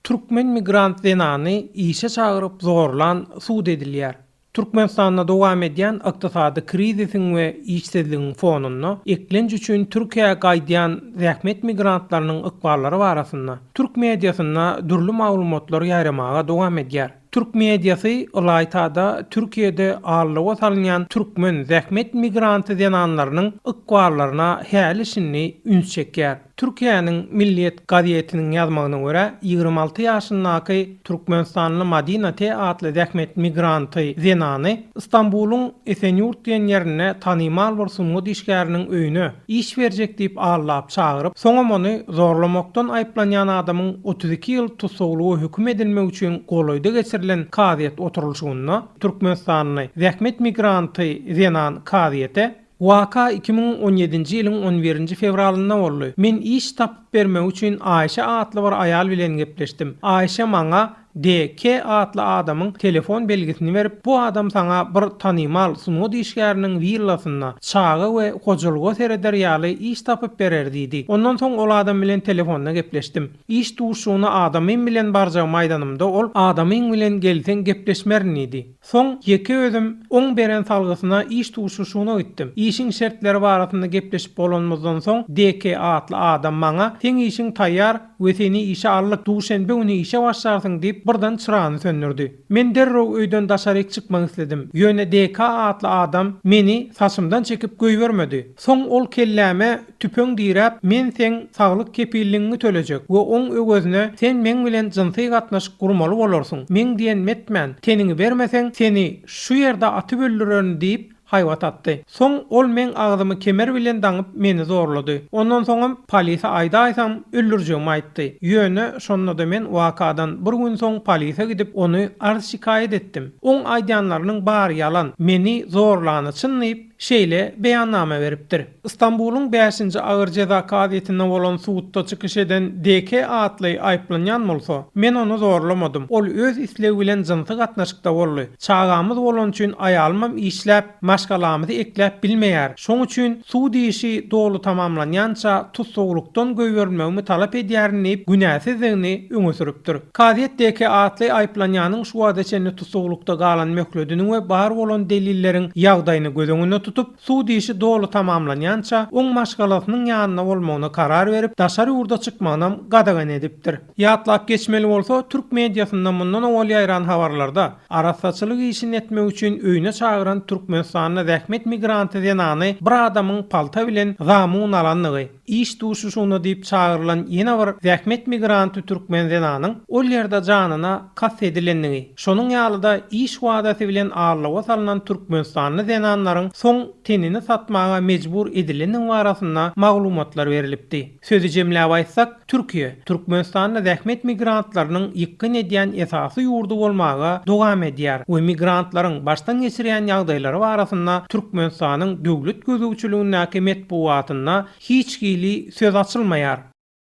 Türkmen migrant zenany işe çagyryp zorlan sud edilýär. Türkmenistanda dowam edýän ykdysady krizisiň we işsizligiň fonunda eklenç üçin Türkiýä gaýdýan zähmet migrantlarynyň ykballary barasynda türk mediasynda dürli maglumatlar ýaýramaga dowam edýär. Türk mediasy ylaýta-da Türkiýede aldawa salynýan türkmen zähmet migranty zenanlarynyň ykballaryna häli-şindi üns çekýär. Türkiýäniň Milliýet gazetiniň ýazmagyna görä, 26 ýaşyndaky türkmenistanly Madina T. atly zähmet migranty zenany Stambulyň Esenýurt diýen ýerinde tanymal bir sungat işgäriniň öýüne iş berjek diýip aldap çagyryp, soňam ony zorlamakdan aýyplanýan adamyň 32 ýyl tussaglyga höküm edilmegi üçin golaýda geçirilen kazyýet oturylyşygynda türkmenistanly zähmet migranty zenan kazyýete Waka 2017-nji ýylyň on birinji fewralynda boldy. Men iş tapyp bermegi üçin Aýşe atly bir aýal bilen gepleşdim. Aýşe maňa DK atly adamyň telefon belgisini berip, bu adam saňa bir tanymal sungat işgäriniň willasynda çaga we hojalyga sereder ýaly iş tapyp berer diýdi. Ondan soň ol adam bilen telefonda gepleşdim. Iş duşuşygyna adamym bilen barjagymy aýdanymda ol, Adamyň bilen gelseň gepleşmerin diýdi. Soň ýeke özüm oň beren salgysyna iş duşuşygyna gitdim. Işiň şertleri barasynda gepleşip bolanymyzdan soň DK atly adam maňa Seň işiň taýýar we seni işe aldyk, duşenbe güni işe başlarsyň diýip birden çyrany söndürdi. Men derrew öýden daşaryk çykmak isledim. Ýöne DK atly adam meni saçymdan çekip goýbermedi. Soň ol kelläme tüpeň diräp, men seň saglyk kepilligiňi tölejek we oň öwezine sen meň bilen jynsy gatnaşyk gurmaly bolarsyň, meň diýenimi etmän, teniňi bermeseň, seni şu ýerde atyp öldürerin diýip, haýbat atdy. Soň ol meň agzymy kemer bilen daňyp meni zorlady. Ondan soňam polise aýdaýsam öldürjegimi aýtdy. Ýöne şonda-da men wakadan bir gün soň polise gidip ony arz-şikaýat etdim. Oň aýdýanlarynyň bary ýalan, meni zorlany çyn diýip, şeýle beýannama beripdir. Stambulyň bäşinji agyr jeza kazyýetinde bolan sudda çykyş eden DK atly aýyplanýan bolsa, Men ony zorlamadym. Ol öz islegi bilen jynsy gatnaşykda boldy. Çagamyz bolany üçin aýalymam işläp, maşgalamyzy ekläp bilmeýär. Şoň üçin sud işi doly tamamlanýança tussaglykdan goýberilmegimi talap edýärin diýip, günäsizdigini öňe sürüpdir. Kazyýet DK atly aýyplanýanyň şu wagta çenli tussaglykda galan möhledini we bar bolan delilleriň ýagdaýyny göz öňünde tutup, Sud işi doly tamamlanýança, oň maşgalasynyň ýanynda bolmagyna karar berip, daşary ýurda çykmagynam gadagan edipdir. Ýatlap geçmeli bolsa, türk mediasynda mundan owal ýaýran habarlarda, arassaçylyk işini etmek üçin öýüne çagyran türkmenistanly zähmet migranty zenany bir adamyň palta bilen zamun alandygy, Iş duşuşygyna diýip çagyrylan ýene bir zähmet migranty türkmen zenanyň ol ýerde janyna kast edilendigi, şonuň ýaly-da iş wadasy bilen aldawa salnan türkmenistanly zenanlaryň soň tenini satmaga mejbur edilendigi barasynda maglumatlar berlipdi. Sözi jemläp aýtsak, Türkiýe, Türkmenistanda zähmet migrantlarynyň ýykgyn edýän esasy ýurdy bolmaga dowam edýär we migrantlaryň başdan geçirýän ýagdaýlary barasynda Türkmenistanyň döwlet gözegçiligindäki metbugatynda hiç hili söz açylmaýar.